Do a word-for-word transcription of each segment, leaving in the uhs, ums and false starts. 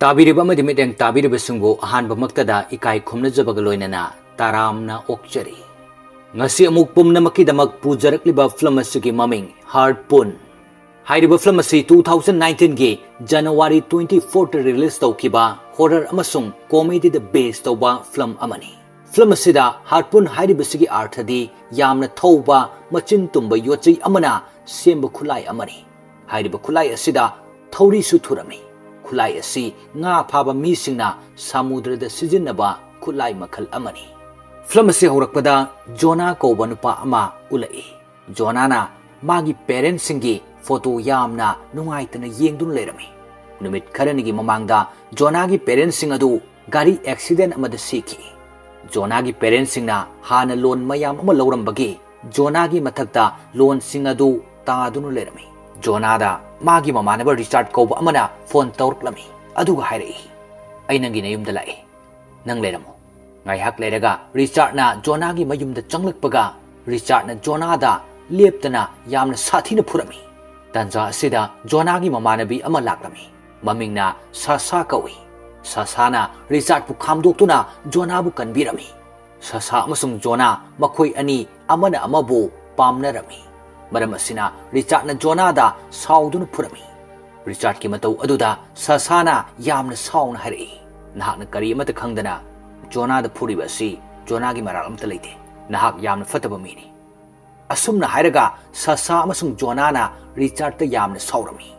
ꯇꯥꯕꯤꯔꯤꯕ ꯑꯃꯗꯤ ꯃꯤꯠꯌꯦꯡ ꯇꯥꯕꯤꯔꯤꯕꯁꯤꯡꯕꯨ ꯑꯍꯥꯟꯕꯃꯛꯇꯗ ꯏꯀꯥꯏ ꯈꯨꯝꯅꯖꯕꯒ ꯂꯣꯏꯅꯅ ꯇꯔꯥꯝꯅ ꯑꯣꯛꯆꯔꯤ꯫ ꯉꯁꯤ ꯑꯃꯨꯛ ꯄꯨꯝꯅꯃꯛꯀꯤꯗꯃꯛ ꯄꯨꯖꯔꯛꯂꯤꯕ ꯐꯤꯂꯝ ꯑꯁꯤꯒꯤ ꯃꯃꯤꯡ ꯍꯥꯔꯄꯨꯟ꯫ ꯍꯥꯏꯔꯤꯕ ꯐꯤꯂꯝ ꯑꯁꯤ two thousand nineteenꯒꯤ January twenty fourth release ꯇꯧꯈꯤꯕ horror ꯑꯃꯁꯨꯡ comedyꯗ base ꯇꯧꯕ ꯐꯤꯂꯝ ꯑꯃꯅꯤ꯫ ꯐꯤꯂꯝ ꯑꯁꯤꯗ ꯍꯥꯔꯄꯨꯟ ꯍꯥꯏꯔꯤꯕꯁꯤꯒꯤ ꯑꯥꯔꯊꯗꯤ ꯌꯥꯝꯅ ꯊꯧꯕ, ꯃꯆꯤꯟ ꯇꯨꯝꯕ ꯌꯣꯠꯆꯩ ꯑꯃꯅ ꯁꯦꯝꯕ ꯈꯨꯠꯂꯥꯏ ꯑꯃꯅꯤ꯫ ꯍꯥꯏꯔꯤꯕ ꯈꯨꯠꯂꯥꯏ ꯑꯁꯤꯗ ꯊꯧꯔꯤꯁꯨ ꯊꯨꯔꯝꯃꯤ꯫ ꯈꯨꯠꯂꯥꯏ ꯑꯁꯤ ꯉꯥ ꯐꯥꯕ ꯃꯤꯁꯤꯡꯅ ꯁꯃꯨꯗ꯭ꯔꯗ ꯁꯤꯖꯤꯟꯅꯕ ꯈꯨꯠꯂꯥꯏ ꯃꯈꯜ ꯑꯃꯅꯤ꯫ ꯐꯤꯂꯝ ꯑꯁꯤ ꯍꯧꯔꯛꯄꯗ ꯖꯣꯅꯥ ꯀꯧꯕ ꯅꯨꯄꯥ ꯑꯃ ꯎꯠꯂꯛꯏ꯫ ꯖꯣꯅꯥꯅ ꯃꯥꯒꯤ parentꯁꯤꯡꯒꯤ photo ꯌꯥꯝꯅ ꯅꯨꯡꯉꯥꯏꯇꯅ ꯌꯦꯡꯗꯨꯅ ꯂꯩꯔꯝꯃꯤ꯫ ꯅꯨꯃꯤꯠ ꯈꯔꯅꯤꯒꯤ ꯃꯃꯥꯡꯗ ꯖꯣꯅꯥꯒꯤ parentꯁꯤꯡ ꯑꯗꯨ ꯒꯥꯔꯤ accident ꯑꯃꯗ ꯁꯤꯈꯤ꯫ ꯖꯣꯅꯥꯒꯤ parentꯁꯤꯡꯅ ꯍꯥꯟꯅ loan ꯃꯌꯥꯝ ꯑꯃ ꯂꯧꯔꯝꯕꯒꯤ ꯖꯣꯅꯥꯒꯤ ꯃꯊꯛꯇ loanꯁꯤꯡ ꯑꯗꯨ ꯇꯥꯗꯨꯅ ꯂꯩꯔꯝꯃꯤ꯫ ꯖꯣꯅꯥꯗ ꯃꯥꯒꯤ ꯃꯃꯥꯟꯅꯕ ꯔꯤꯆꯥꯔꯗ ꯀꯧꯕ ꯑꯃꯅ phone ꯇꯧꯔꯛꯂꯝꯃꯤ, ꯑꯗꯨꯒ ꯍꯥꯏꯔꯛꯏ, "ꯑꯩ ꯅꯪꯒꯤ ꯅꯌꯨꯝꯗ ꯂꯥꯛꯏ, ꯅꯪ ꯂꯩꯔꯝꯃꯨ꯫" ꯉꯥꯏꯍꯥꯛ ꯂꯩꯔꯒ ꯔꯤꯆꯥꯔꯗꯅ ꯖꯣꯅꯥꯒꯤ ꯃꯌꯨꯝꯗ ꯆꯪꯂꯛꯄꯒ ꯔꯤꯆꯥꯔꯗꯅ ꯖꯣꯅꯥꯗ ꯂꯦꯞꯇꯅ ꯌꯥꯝꯅ ꯁꯥꯊꯤꯅ ꯐꯨꯔꯝꯃꯤ꯫ ꯇꯥꯟꯖꯥ ꯑꯁꯤꯗ ꯖꯣꯅꯥꯒꯤ ꯃꯃꯥꯟꯅꯕꯤ ꯑꯃ ꯂꯥꯛꯂꯝꯃꯤ꯫ ꯃꯃꯤꯡꯅ ꯁꯥꯁꯥ ꯀꯧꯏ꯫ ꯁꯥꯁꯥꯅ ꯔꯤꯆꯥꯔꯗꯄꯨ ꯈꯥꯝꯗꯣꯛꯇꯨꯅ ꯖꯣꯅꯥꯕꯨ ꯀꯟꯕꯤꯔꯝꯃꯤ꯫ ꯁꯥꯁꯥ ꯑꯃꯁꯨꯡ ꯖꯣꯅꯥ ꯃꯈꯣꯏ ꯑꯅꯤ ꯑꯃꯅ ꯑꯃꯕꯨ ꯄꯥꯝꯅꯔꯝꯃꯤ꯫ ꯃꯔꯝ ꯑꯁꯤꯅ ꯔꯤꯆꯥꯔꯗꯅ ꯖꯣꯅꯥꯗ ꯁꯥꯎꯗꯨꯅ ꯐꯨꯔꯝꯃꯤ꯫ ꯔꯤꯆꯥꯔꯗꯀꯤ ꯃꯇꯧ ꯑꯗꯨꯗ ꯁꯥꯁꯥꯅ ꯌꯥꯝꯅ ꯁꯥꯎꯅ ꯍꯥꯏꯔꯛꯏ, "ꯅꯍꯥꯛꯅ ꯀꯔꯤ ꯑꯃꯠꯇ ꯈꯪꯗꯅ ꯖꯣꯅꯥꯗ ꯐꯨꯔꯤꯕ ꯑꯁꯤ ꯖꯣꯅꯥꯒꯤ ꯃꯔꯥꯜ ꯑꯃꯠꯇ ꯂꯩꯇꯦ꯫ ꯅꯍꯥꯛ ꯌꯥꯝꯅ ꯐꯠꯇꯕ ꯃꯤꯅꯤ꯫" ꯑꯁꯨꯝꯅ ꯍꯥꯏꯔꯒ ꯁꯥꯁꯥ ꯑꯃꯁꯨꯡ ꯖꯣꯅꯥꯅ ꯔꯤꯆꯥꯔꯗꯇ ꯌꯥꯝꯅ ꯁꯥꯎꯔꯝꯃꯤ꯫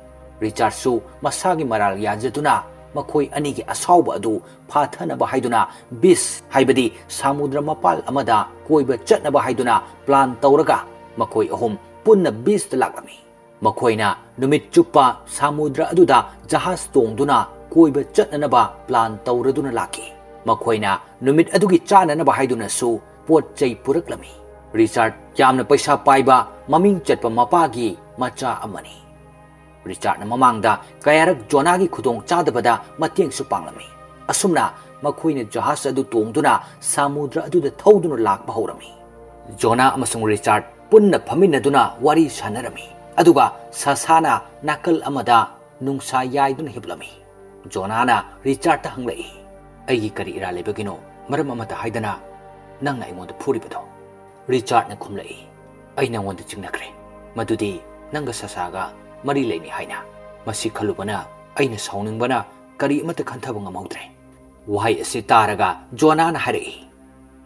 ꯔꯤꯆꯥꯔꯗꯁꯨ ꯃꯁꯥꯒꯤ ꯃꯔꯥꯜ ꯌꯥꯖꯗꯨꯅ ꯃꯈꯣꯏ ꯑꯅꯤꯒꯤ ꯑꯁꯥꯎꯕ ꯑꯗꯨ ꯐꯥꯊꯅꯕ ꯍꯥꯏꯗꯨꯅ beach ꯍꯥꯏꯕꯗꯤ ꯁꯃꯨꯗ꯭ꯔ ꯃꯄꯥꯜ ꯑꯃꯗ ꯀꯣꯏꯕ ꯆꯠꯅꯕ ꯍꯥꯏꯗꯨꯅ plan ꯇꯧꯔꯒ ꯃꯈꯣꯏ ꯑꯍꯨꯝ ꯄꯨꯟꯅ beachꯇ ꯂꯥꯛꯂꯝꯃꯤ꯫ ꯃꯈꯣꯏꯅ ꯅꯨꯃꯤꯠ ꯆꯨꯞꯄ ꯁꯃꯨꯗ꯭ꯔ ꯑꯗꯨꯗ ꯖꯍꯥꯖ ꯇꯣꯡꯗꯨꯅ ꯀꯣꯏꯕ ꯆꯠꯅꯅꯕ plan ꯇꯧꯔꯗꯨꯅ ꯂꯥꯛꯈꯤ꯫ ꯃꯈꯣꯏꯅ ꯅꯨꯃꯤꯠ ꯑꯗꯨꯒꯤ ꯆꯥꯅꯅꯕ ꯍꯥꯏꯗꯨꯅꯁꯨ ꯄꯣꯠ ꯆꯩ ꯄꯨꯔꯛꯂꯝꯃꯤ꯫ ꯔꯤꯆꯥꯔꯗ ꯌꯥꯝꯅ ꯄꯩꯁꯥ ꯄꯥꯏꯕ, ꯃꯃꯤꯡ ꯆꯠꯄ ꯃꯄꯥꯒꯤ ꯃꯆꯥ ꯑꯃꯅꯤ꯫ ꯔꯤꯆꯥꯔꯗꯅ ꯃꯃꯥꯡꯗ ꯀꯌꯥꯔꯛ ꯖꯣꯅꯥꯒꯤ ꯈꯨꯗꯣꯡ ꯆꯥꯗꯕꯗ ꯃꯇꯦꯡꯁꯨ ꯄꯥꯡꯂꯝꯃꯤ꯫ ꯑꯁꯨꯝꯅ ꯃꯈꯣꯏꯅ ꯖꯍꯥꯖ ꯑꯗꯨ ꯇꯣꯡꯗꯨꯅ ꯁꯃꯨꯗ꯭ꯔ ꯑꯗꯨꯗ ꯊꯧꯗꯨꯅ ꯂꯥꯛꯄ ꯍꯧꯔꯝꯃꯤ꯫ ꯖꯣꯅꯥ ꯑꯃꯁꯨꯡ ꯔꯤꯆꯥꯔꯗ ꯄꯨꯟꯅ ꯐꯝꯃꯤꯟꯅꯗꯨꯅ ꯋꯥꯔꯤ ꯁꯥꯟꯅꯔꯝꯃꯤ, ꯑꯗꯨꯒ ꯁꯥꯁꯥꯅ ꯅꯥꯀꯜ ꯑꯃꯗ ꯅꯨꯡꯁꯥ ꯌꯥꯏꯗꯨꯅ ꯍꯤꯞꯂꯝꯃꯤ꯫ ꯖꯣꯅꯥꯅ ꯔꯤꯆꯥꯔꯗꯇ ꯍꯪꯂꯛꯏ, "ꯑꯩꯒꯤ ꯀꯔꯤ ꯏꯔꯥꯜ ꯂꯩꯕꯒꯤꯅꯣ ꯃꯔꯝ ꯑꯃꯠꯇ ꯍꯥꯏꯗꯅ ꯅꯪꯅ ꯑꯩꯉꯣꯟꯗ ꯐꯨꯔꯤꯕꯗꯣ?" ꯔꯤꯆꯥꯔꯗꯅ ꯈꯨꯝꯂꯛꯏ, "ꯑꯩ ꯅꯪꯉꯣꯟꯗ ꯆꯤꯡꯅꯈ꯭ꯔꯦ, ꯃꯗꯨꯗꯤ ꯅꯪꯒ ꯁꯁꯥꯒ ꯃꯔꯤ ꯂꯩꯅꯩ ꯍꯥꯏꯅ꯫ ꯃꯁꯤ ꯈꯜꯂꯨꯕꯅ ꯑꯩꯅ ꯁꯥꯎꯅꯤꯡꯕꯅ ꯀꯔꯤ ꯑꯃꯠꯇ ꯈꯟꯊꯕ ꯉꯝꯍꯧꯗ꯭ꯔꯦ꯫" ꯋꯥꯍꯩ ꯑꯁꯤ ꯇꯥꯔꯒ ꯖꯣꯅꯥꯅ ꯍꯥꯏꯔꯛꯏ,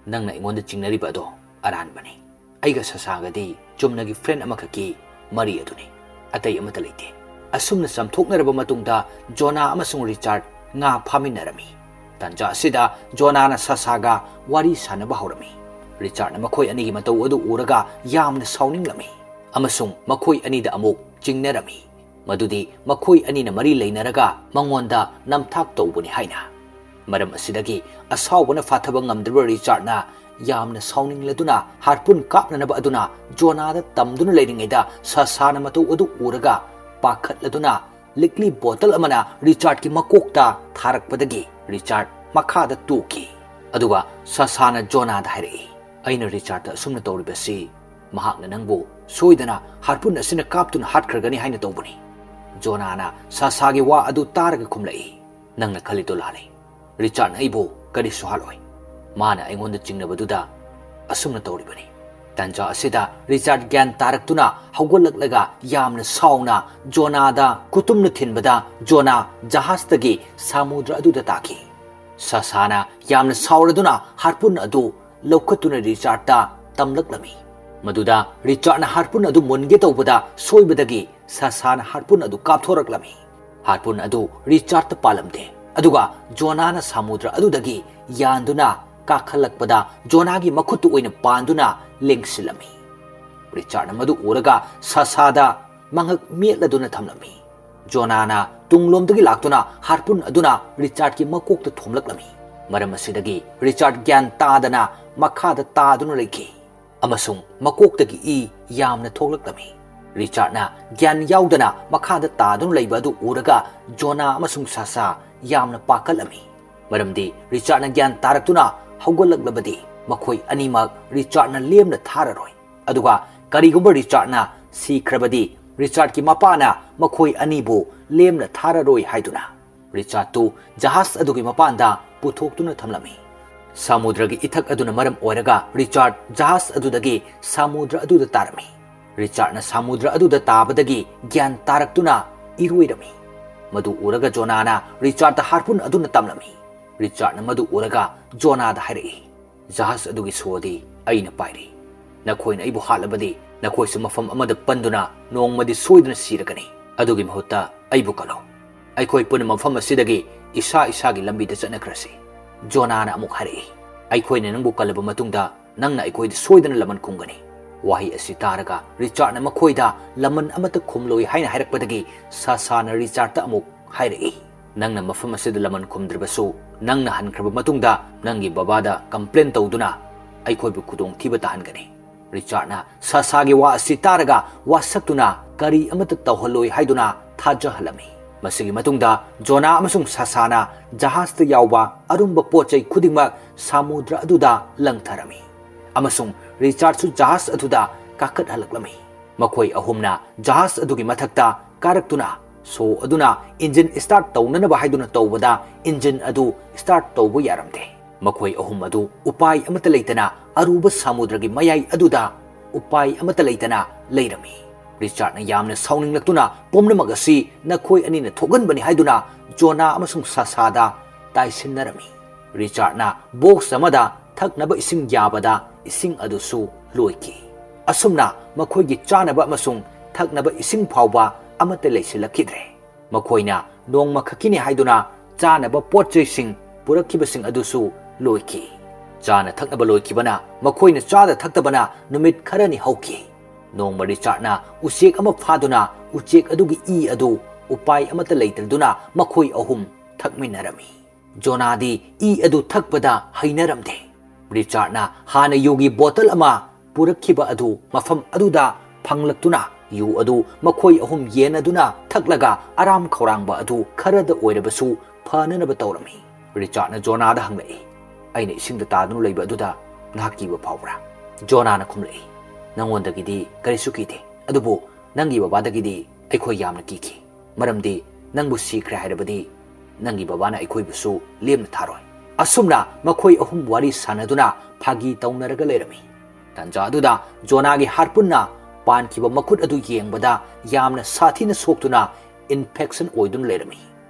"ꯅꯪꯅ ꯑꯩꯉꯣꯟꯗ ꯆꯤꯡꯅꯔꯤꯕ ꯑꯗꯣ ꯑꯔꯥꯟꯕꯅꯤ꯫ ꯑꯩꯒ ꯁꯁꯥꯒꯗꯤ ꯆꯨꯝꯅꯒꯤ ꯐ꯭ꯔꯦꯟ ꯑꯃꯈꯛꯀꯤ ꯃꯔꯤ ꯑꯗꯨꯅꯤ, ꯑꯇꯩ ꯑꯃꯠꯇ ꯂꯩꯇꯦ꯫" ꯑꯁꯨꯝꯅ ꯆꯝꯊꯣꯛꯅꯔꯕ ꯃꯇꯨꯡꯗ ꯖꯣꯅꯥ ꯑꯃꯁꯨꯡ ꯔꯤꯆꯥꯔꯗ ꯉꯥ ꯐꯥꯃꯤꯟꯅꯔꯝꯃꯤ꯫ ꯇꯥꯟꯖꯥ ꯑꯁꯤꯗ ꯖꯣꯅꯥꯅ ꯁꯁꯥꯒ ꯋꯥꯔꯤ ꯁꯥꯅꯕ ꯍꯧꯔꯝꯃꯤ꯫ ꯔꯤꯆꯥꯔꯗꯅ ꯃꯈꯣꯏ ꯑꯅꯤꯒꯤ ꯃꯇꯧ ꯑꯗꯨ ꯎꯔꯒ ꯌꯥꯝꯅ ꯁꯥꯎꯅꯤꯡꯂꯝꯃꯤ ꯑꯃꯁꯨꯡ ꯃꯈꯣꯏ ꯑꯅꯤꯗ ꯑꯃꯨꯛ ꯆꯤꯡꯅꯔꯝꯃꯤ, ꯃꯗꯨꯗꯤ ꯃꯈꯣꯏ ꯑꯅꯤꯅ ꯃꯔꯤ ꯂꯩꯅꯔꯒ ꯃꯉꯣꯟꯗ ꯅꯝꯊꯥꯛ ꯇꯧꯕꯅꯤ ꯍꯥꯏꯅ꯫ ꯃꯔꯝ ꯑꯁꯤꯗꯒꯤ ꯑꯁꯥꯎꯕꯅ ꯐꯥꯊꯕ ꯉꯝꯗ꯭ꯔꯕ ꯔꯤꯆꯥꯔꯗꯅ ꯌꯥꯝꯅ ꯁꯥꯎꯅꯤꯡꯂꯗꯨꯅ ꯍꯥꯔꯄꯨꯟ ꯀꯥꯞꯅꯅꯕ ꯑꯗꯨꯅ ꯖꯣꯅꯥꯗ ꯇꯝꯗꯨꯅ ꯂꯩꯔꯤꯉꯩꯗ ꯁꯁꯥꯅ ꯃꯇꯧ ꯑꯗꯨ ꯎꯔꯒ ꯄꯥꯈꯠꯂꯗꯨꯅ ꯂꯤꯛꯂꯤ ꯕꯣꯇꯜ ꯑꯃꯅ ꯔꯤꯆꯥꯔꯗꯀꯤ ꯃꯀꯣꯛꯇ ꯊꯥꯔꯛꯄꯗꯒꯤ ꯔꯤꯆꯥꯔꯗ ꯃꯈꯥꯗ ꯇꯣꯛꯈꯤ꯫ ꯑꯗꯨꯒ ꯁꯁꯥꯅ ꯖꯣꯅꯥꯗ ꯍꯥꯏꯔꯛꯏ, "ꯑꯩꯅ ꯔꯤꯆꯥꯔꯗꯇ ꯑꯁꯨꯝꯅ ꯇꯧꯔꯤꯕꯁꯤ ꯃꯍꯥꯛꯅ ꯅꯪꯕꯨ ꯁꯣꯏꯗꯅ ꯍꯥꯔꯄꯨꯟ ꯑꯁꯤꯅ ꯀꯥꯞꯇꯨꯅ ꯍꯥꯠꯈ꯭ꯔꯒꯅꯤ ꯍꯥꯏꯅ ꯇꯧꯕꯅꯤ꯫" ꯖꯣꯅꯥꯅ ꯁꯁꯥꯒꯤ ꯋꯥ ꯑꯗꯨ ꯇꯥꯔꯒ ꯈꯨꯝꯂꯛꯏ, "ꯅꯪꯅ ꯈꯜꯂꯤꯗꯣ ꯂꯥꯜꯂꯤ꯫ ꯔꯤꯆꯥꯔꯗꯅ ꯑꯩꯕꯨ ꯀꯔꯤꯁꯨ ꯍꯥꯠꯂꯣꯏ꯫ ꯃꯥꯅ ꯑꯩꯉꯣꯟꯗ ꯆꯤꯡꯅꯕꯗꯨꯗ ꯑꯁꯨꯝꯅ ꯇꯧꯔꯤꯕꯅꯤ꯫" ꯇꯥꯟꯖꯥ ꯑꯁꯤꯗ ꯔꯤꯆꯥꯔꯗ ꯒ꯭ꯌꯥꯟ ꯇꯥꯔꯛꯇꯨꯅ ꯍꯧꯒꯠꯂꯛꯂꯒ ꯌꯥꯝꯅ ꯁꯥꯎꯅ ꯖꯣꯅꯥꯗ ꯈꯨꯇꯨꯝꯅ ꯊꯤꯟꯕꯗ ꯖꯣꯅꯥ ꯖꯍꯥꯖꯇꯒꯤ ꯁꯥꯃꯨꯗ꯭ꯔ ꯑꯗꯨꯗ ꯇꯥꯈꯤ꯫ ꯁꯁꯥꯅ ꯌꯥꯝꯅ ꯁꯥꯎꯔꯗꯨꯅ ꯍꯥꯔꯄꯨꯟ ꯑꯗꯨ ꯂꯧꯈꯠꯇꯨꯅ ꯔꯤꯆꯥꯔꯗꯇ ꯇꯝꯂꯛꯂꯝꯃꯤ꯫ ꯃꯗꯨꯗ ꯔꯤꯆꯥꯔꯗꯅ ꯍꯥꯔꯄꯨꯟ ꯑꯗꯨ ꯃꯨꯟꯒꯦ ꯇꯧꯕꯗ ꯁꯣꯏꯕꯗꯒꯤ ꯁꯁꯥꯅ ꯍꯥꯔꯄꯨꯟ ꯑꯗꯨ ꯀꯥꯞꯊꯣꯔꯛꯂꯝꯃꯤ꯫ ꯍꯥꯔꯄꯨꯟ ꯑꯗꯨ ꯔꯤꯆꯥꯔꯗꯇ ꯄꯥꯜꯂꯝꯗꯦ꯫ ꯑꯗꯨꯒ ꯖꯣꯅꯥꯅ ꯁꯥꯃꯨꯗ꯭ꯔ ꯑꯗꯨꯗꯒꯤ ꯌꯥꯟꯗꯨꯅ ꯀꯥꯈꯠꯂꯛꯄꯗ ꯖꯣꯅꯥꯒꯤ ꯃꯈꯨꯠꯇ ꯑꯣꯏꯅ ꯄꯥꯟꯗꯨꯅ ꯂꯦꯡꯁꯤꯜꯂꯝꯃꯤ꯫ ꯔꯤꯆꯥꯔꯗꯅ ꯃꯗꯨ ꯎꯔꯒ ꯁꯁꯥꯗ ꯃꯉꯛ ꯃꯦꯠꯂꯗꯨꯅ ꯊꯝꯂꯝꯃꯤ꯫ ꯖꯣꯅꯥꯅ ꯇꯨꯡꯂꯣꯝꯗꯒꯤ ꯂꯥꯛꯇꯨꯅ ꯍꯥꯔꯄꯨꯟ ꯑꯗꯨꯅ ꯔꯤꯆꯥꯔꯗꯀꯤ ꯃꯀꯣꯛꯇ ꯊꯣꯝꯂꯛꯂꯝꯃꯤ꯫ ꯃꯔꯝ ꯑꯁꯤꯗꯒꯤ ꯔꯤꯆꯥꯔꯗ ꯒ꯭ꯌꯥꯟ ꯇꯥꯗꯅ ꯃꯈꯥꯗ ꯇꯥꯗꯨꯅ ꯂꯩꯈꯤ ꯑꯃꯁꯨꯡ ꯃꯀꯣꯛꯇꯒꯤ ꯏ ꯌꯥꯝꯅ ꯊꯣꯛꯂꯛꯂꯝꯃꯤ꯫ ꯔꯤꯆꯥꯔꯗꯅ ꯒ꯭ꯌꯥꯟ ꯌꯥꯎꯗꯅ ꯃꯈꯥꯗ ꯇꯥꯗꯨꯅ ꯂꯩꯕ ꯑꯗꯨ ꯎꯔꯒ ꯖꯣꯅꯥ ꯑꯃꯁꯨꯡ ꯁꯁꯥ ꯌꯥꯝꯅ ꯄꯥꯈꯠꯂꯝꯃꯤ, ꯃꯔꯝꯗꯤ ꯔꯤꯆꯥꯔꯗꯅ ꯒ꯭ꯌꯥꯟ ꯇꯥꯔꯛꯇꯨꯅ ꯍꯧꯒꯠꯂꯛꯂꯕꯗꯤ ꯃꯈꯣꯏ ꯑꯅꯤꯃꯛ ꯔꯤꯆꯥꯔꯗꯅ ꯂꯦꯝꯅ ꯊꯥꯔꯔꯣꯏ꯫ ꯑꯗꯨꯒ ꯀꯔꯤꯒꯨꯝꯕ ꯔꯤꯆꯥꯔꯗꯅ ꯁꯤꯈ꯭ꯔꯕꯗꯤ ꯔꯤꯆꯥꯔꯗꯀꯤ ꯃꯄꯥꯅ ꯃꯈꯣꯏ ꯑꯅꯤꯕꯨ ꯂꯦꯝꯅ ꯊꯥꯔꯔꯣꯏ ꯍꯥꯏꯗꯨꯅ꯫ ꯔꯤꯆꯥꯔꯗꯇꯨ ꯖꯍꯥꯖ ꯑꯗꯨꯒꯤ ꯃꯄꯥꯟꯗ ꯄꯨꯊꯣꯛꯇꯨꯅ ꯊꯝꯂꯝꯃꯤ꯫ ꯁꯃꯨꯗ꯭ꯔꯒꯤ ꯏꯊꯛ ꯑꯗꯨꯅ ꯃꯔꯝ ꯑꯣꯏꯔꯒ ꯔꯤꯆꯥꯔꯗ ꯖꯍꯥꯖ ꯑꯗꯨꯗꯒꯤ ꯁꯃꯨꯗ꯭ꯔ ꯑꯗꯨꯗ ꯇꯥꯔꯝꯃꯤ꯫ ꯔꯤꯆꯥꯔꯗꯅ ꯁꯃꯨꯗ꯭ꯔ ꯑꯗꯨꯗ ꯇꯥꯕꯗꯒꯤ ꯒ꯭ꯌꯥꯟ ꯇꯥꯔꯛꯇꯨꯅ ꯏꯔꯣꯏꯔꯝꯃꯤ꯫ ꯃꯗꯨ ꯎꯔꯒ ꯖꯣꯅꯥꯅ ꯔꯤꯆꯥꯔꯗꯇ ꯍꯥꯔꯄꯨꯟ ꯑꯗꯨꯅ ꯇꯝꯂꯝꯃꯤ꯫ ꯔꯤꯆꯥꯔꯗꯅ ꯃꯗꯨ ꯎꯔꯒ ꯖꯣꯅꯥꯗ ꯍꯥꯏꯔꯛꯏ, "ꯖꯍꯥꯖ ꯑꯗꯨꯒꯤ ꯁꯣꯗꯤ ꯑꯩꯅ ꯄꯥꯏꯔꯤ꯫ ꯅꯈꯣꯏꯅ ꯑꯩꯕꯨ ꯍꯥꯠꯂꯕꯗꯤ ꯅꯈꯣꯏꯁꯨ ꯃꯐꯝ ꯑꯃꯗ ꯄꯟꯗꯨꯅ ꯅꯣꯡꯃꯗꯤ ꯁꯣꯏꯗꯅ ꯁꯤꯔꯒꯅꯤ꯫ ꯑꯗꯨꯒꯤ ꯃꯍꯨꯠꯇ ꯑꯩꯕꯨ ꯀꯜꯂꯣ꯫ ꯑꯩꯈꯣꯏ ꯄꯨꯟꯅ ꯃꯐꯝ ꯑꯁꯤꯗꯒꯤ ꯏꯁꯥ ꯏꯁꯥꯒꯤ ꯂꯝꯕꯤꯗ ꯆꯠꯅꯈ꯭ꯔꯁꯤ꯫" ꯖꯣꯅꯥꯅ ꯑꯃꯨꯛ ꯍꯥꯏꯔꯛꯏ, "ꯑꯩꯈꯣꯏꯅ ꯅꯪꯕꯨ ꯀꯜꯂꯕ ꯃꯇꯨꯡꯗ ꯅꯪꯅ ꯑꯩꯈꯣꯏꯗ ꯁꯣꯏꯗꯅ ꯂꯃꯟ ꯈꯨꯝꯒꯅꯤ꯫" ꯋꯥꯍꯩ ꯑꯁꯤ ꯇꯥꯔꯒ ꯔꯤꯆꯥꯔꯗꯅ ꯃꯈꯣꯏꯗ ꯂꯃꯟ ꯑꯃꯠꯇ ꯈꯨꯝꯂꯣꯏ ꯍꯥꯏꯅ ꯍꯥꯏꯔꯛꯄꯗꯒꯤ ꯁꯥꯁꯥꯅ ꯔꯤꯆꯥꯔꯗꯇ ꯑꯃꯨꯛ ꯍꯥꯏꯔꯛꯏ, "ꯅꯪꯅ ꯃꯐꯝ ꯑꯁꯤꯗ ꯂꯃꯟ ꯈꯨꯝꯗ꯭ꯔꯕꯁꯨ ꯅꯪꯅ ꯍꯟꯈ꯭ꯔꯕ ꯃꯇꯨꯡꯗ ꯅꯪꯒꯤ ꯕꯕꯥꯗ ꯀꯝꯄ꯭ꯂꯦꯟ ꯇꯧꯗꯨꯅ ꯑꯩꯈꯣꯏꯕꯨ ꯈꯨꯗꯣꯡꯊꯤꯕ ꯇꯥꯍꯟꯒꯅꯤ꯫" ꯔꯤꯆꯥꯔꯗꯅ ꯁꯥꯁꯥꯒꯤ ꯋꯥ ꯑꯁꯤ ꯇꯥꯔꯒ ꯋꯥꯁꯛꯇꯨꯅ ꯀꯔꯤ ꯑꯃꯠꯇ ꯇꯧꯍꯜꯂꯣꯏ ꯍꯥꯏꯗꯨꯅ ꯊꯥꯖꯍꯜꯂꯝꯃꯤ꯫ ꯃꯁꯤꯒꯤ ꯃꯇꯨꯡꯗ ꯖꯣꯅꯥ ꯑꯃꯁꯨꯡ ꯁꯥꯁꯥꯅ ꯖꯍꯥꯖꯇ ꯌꯥꯎꯕ ꯑꯔꯨꯝꯕ ꯄꯣꯠ ꯆꯩ ꯈꯨꯗꯤꯡꯃꯛ ꯁꯃꯨꯗ꯭ꯔ ꯑꯗꯨꯗ ꯂꯪꯊꯔꯝꯃꯤ ꯑꯃꯁꯨꯡ ꯔꯤꯆꯥꯔꯗꯁꯨ ꯖꯍꯥꯖ ꯑꯗꯨꯗ ꯀꯥꯈꯠꯍꯜꯂꯛꯂꯝꯃꯤ꯫ ꯃꯈꯣꯏ ꯑꯍꯨꯝꯅ ꯖꯍꯥꯖ ꯑꯗꯨꯒꯤ ꯃꯊꯛꯇ ꯀꯥꯔꯛꯇꯨꯅ ꯁꯣ ꯑꯗꯨꯅ ꯏꯟꯖꯤꯟ ꯁ꯭ꯇꯥꯔꯠ ꯇꯧꯅꯅꯕ ꯍꯥꯏꯗꯨꯅ ꯇꯧꯕꯗ ꯏꯟꯖꯤꯟ ꯑꯗꯨ ꯁ꯭ꯇꯥꯔꯠ ꯇꯧꯕ ꯌꯥꯔꯝꯗꯦ꯫ ꯃꯈꯣꯏ ꯑꯍꯨꯝ ꯑꯗꯨ ꯎꯄꯥꯏ ꯑꯃꯠꯇ ꯂꯩꯇꯅ ꯑꯔꯨꯕ ꯁꯃꯨꯗ꯭ꯔꯒꯤ ꯃꯌꯥꯏ ꯑꯗꯨꯗ ꯎꯄꯥꯏ ꯑꯃꯠꯇ ꯂꯩꯇꯅ ꯂꯩꯔꯝꯃꯤ꯫ ꯔꯤꯆꯥꯔꯗꯅ ꯌꯥꯝꯅ ꯁꯥꯎꯅꯤꯡꯂꯛꯇꯨꯅ, "ꯄꯨꯝꯅꯃꯛ ꯑꯁꯤ ꯅꯈꯣꯏ ꯑꯅꯤꯅ ꯊꯣꯛꯍꯟꯕꯅꯤ" ꯍꯥꯏꯗꯨꯅ ꯖꯣꯅꯥ ꯑꯃꯁꯨꯡ ꯁꯥꯁꯥꯗ ꯇꯥꯏꯁꯤꯟꯅꯔꯝꯃꯤ꯫ ꯔꯤꯆꯥꯔꯗꯅ ꯕꯣꯛꯁ ꯑꯃꯗ ꯊꯛꯅꯕ ꯏꯁꯤꯡ ꯌꯥꯕꯗ ꯏꯁꯤꯡ ꯑꯗꯨꯁꯨ ꯂꯣꯏꯈꯤ꯫ ꯑꯁꯨꯝꯅ ꯃꯈꯣꯏꯒꯤ ꯆꯥꯅꯕ ꯑꯃꯁꯨꯡ ꯊꯛꯅꯕ ꯏꯁꯤꯡ ꯐꯥꯎꯕ ꯑꯃꯠꯇ ꯂꯩꯁꯤꯜꯂꯛꯈꯤꯗ꯭ꯔꯦ꯫ ꯃꯈꯣꯏꯅ ꯅꯣꯡꯃ ꯈꯛꯀꯤꯅꯤ ꯍꯥꯏꯗꯨꯅ ꯆꯥꯅꯕ ꯄꯣꯠ ꯆꯩꯁꯤꯡ ꯄꯨꯔꯛꯈꯤꯕꯁꯤꯡ ꯑꯗꯨꯁꯨ ꯂꯣꯏꯈꯤ꯫ ꯆꯥꯅ ꯊꯛꯅꯕ ꯂꯣꯏꯈꯤꯕꯅ ꯃꯈꯣꯏꯅ ꯆꯥꯗ ꯊꯛꯇꯕꯅ ꯅꯨꯃꯤꯠ ꯈꯔꯅꯤ ꯍꯧꯈꯤ꯫ ꯅꯣꯡꯃ ꯔꯤꯆꯥꯔꯗꯅ ꯎꯆꯦꯛ ꯑꯃ ꯐꯥꯗꯨꯅ ꯎꯆꯦꯛ ꯑꯗꯨꯒꯤ ꯏ ꯑꯗꯨ ꯎꯄꯥꯏ ꯑꯃꯠꯇ ꯂꯩꯇꯗꯨꯅ ꯃꯈꯣꯏ ꯑꯍꯨꯝ ꯊꯛꯃꯤꯟꯅꯔꯝꯃꯤ꯫ ꯖꯣꯅꯥꯗꯤ ꯏ ꯑꯗꯨ ꯊꯛꯄꯗ ꯍꯩꯅꯔꯝꯗꯦ꯫ ꯔꯤꯆꯥꯔꯗꯅ ꯍꯥꯟꯅ ꯌꯨꯒꯤ ꯕꯣꯇꯜ ꯑꯃ ꯄꯨꯔꯛꯈꯤꯕ ꯑꯗꯨ ꯃꯐꯝ ꯑꯗꯨꯗ ꯐꯪꯂꯛꯇꯨꯅ ꯌꯨ ꯑꯗꯨ ꯃꯈꯣꯏ ꯑꯍꯨꯝ ꯌꯦꯟꯅꯗꯨꯅ ꯊꯛꯂꯒ ꯑꯔꯥꯝ ꯈꯧꯔꯥꯡꯕ ꯑꯗꯨ ꯈꯔꯗ ꯑꯣꯏꯔꯕꯁꯨ ꯐꯅꯅꯕ ꯇꯧꯔꯝꯃꯤ꯫ ꯔꯤꯆꯥꯔꯗꯅ ꯖꯣꯅꯥꯗ ꯍꯪꯂꯛꯏ, "ꯑꯩꯅ ꯏꯁꯤꯡꯗ ꯇꯥꯗꯨꯅ ꯂꯩꯕ ꯑꯗꯨꯗ ꯅꯍꯥꯛ ꯀꯤꯕ ꯐꯥꯎꯕ꯭ꯔꯥ?" ꯖꯣꯅꯥꯅ ꯈꯨꯝꯂꯛꯏ, "ꯅꯉꯣꯟꯗꯒꯤꯗꯤ ꯀꯔꯤꯁꯨ ꯀꯤꯗꯦ, ꯑꯗꯨꯕꯨ ꯅꯪꯒꯤ ꯕꯕꯥꯗꯒꯤꯗꯤ ꯑꯩꯈꯣꯏ ꯌꯥꯝꯅ ꯀꯤꯈꯤ, ꯃꯔꯝꯗꯤ ꯅꯪꯕꯨ ꯁꯤꯈ꯭ꯔꯦ ꯍꯥꯏꯔꯕꯗꯤ ꯅꯪꯒꯤ ꯕꯕꯥꯅ ꯑꯩꯈꯣꯏꯕꯨꯁꯨ ꯂꯦꯝꯅ ꯊꯥꯔꯣꯏ꯫ ꯑꯁꯨꯝꯅ ꯃꯈꯣꯏ ꯑꯍꯨꯝ ꯋꯥꯔꯤ ꯁꯥꯟꯅꯗꯨꯅ ꯐꯥꯒꯤ ꯇꯧꯅꯔꯒ ꯂꯩꯔꯝꯃꯤ꯫ ꯇꯥꯟꯖꯥ ꯑꯗꯨꯗ ꯖꯣꯅꯥꯒꯤ ꯍꯥꯔꯄꯨꯟꯅ ꯄꯥꯟꯈꯤꯕ ꯃꯈꯨꯠ ꯑꯗꯨ ꯌꯦꯡꯕꯗ ꯌꯥꯝꯅ ꯁꯥꯊꯤꯅ ꯁꯣꯛꯇꯨꯅ ꯏꯟꯐꯦꯛꯁꯟ ꯑꯣꯏꯗꯨꯅ ꯂꯩꯔꯝꯃꯤ꯫